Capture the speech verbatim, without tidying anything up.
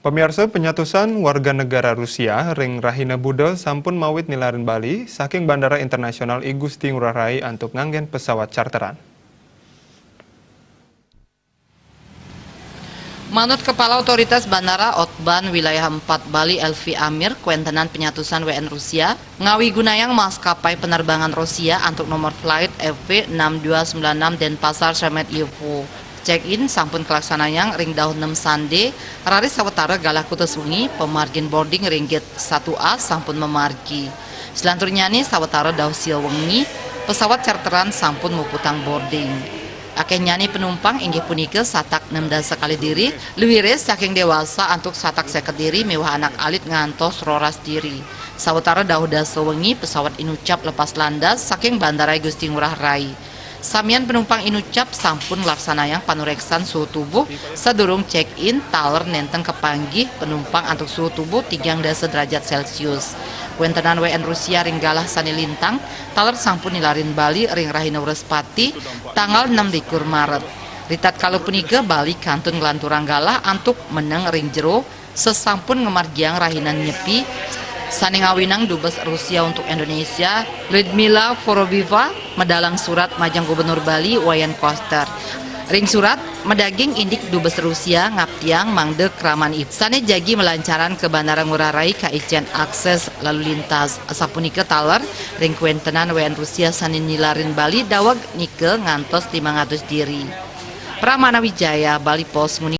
Pamiarsa, penyatusan warga negara Rusia ring rahina Buda sampun mawit nilarin Bali saking Bandara Internasional I Gusti Ngurah Rai antuk nganggen pesawat charteran. Manut Kepala Otoritas Bandara Otban Wilayah empat Bali Elvi Amir, kuentenan penyatusan W N Rusia ngawigunayang maskapai penerbangan Rusia antuk nomor flight F V enam dua sembilan enam Denpasar Sheremetyevo. Check-in sampun kalaksanayang ring dauh nem sande, raris sawatara galah kutus wengi, pamargin boarding ring gate satu A sampun mamargi. Selanturnyane sawatara dauh sia wengi, pesawat charteran sampun muputang boarding. Akehnyane penumpang inggih punika satak enam dasa kalih diri, luiris saking dewasa antuk satak seket diri miwah anak alit ngantos roras diri. Sawatara dauh dasa wengi pesawat inucap lepas landas saking Bandara I Gusti Ngurah Rai. Samian penumpang inucap sampun nglaksanayang panureksan suhu tubuh sadurung check-in taler nenten kapanggih penumpang antuk suhu tubuh tigang dasa derajat Celcius. Kuentenan W N Rusia ring galah sane lintang taler sampun nilarin Bali ring rahina Wrespati tanggal enam likur Maret. Ritatkala punika Bali kantun nglanturang galah antuk meneng ring jero sasampun ngamargiang rahinan Nyepi sane ngawinang dubes Rusia untuk Indonesia, Lyudmila Vorobieva, medalang surat majeng Gubernur Bali, Wayan Koster. Ring surat, madaging indik dubes Rusia ngaptiang mangda kramanipun sane jagi malancaran ka Bandara Ngurah Rai kaicen akses lalu lintas. Asapunika taler, ring kuentenan W N Rusia sane nilarin Bali daweg nika ngantos limang atus diri. Pramana Wijaya, Bali Post, nguni-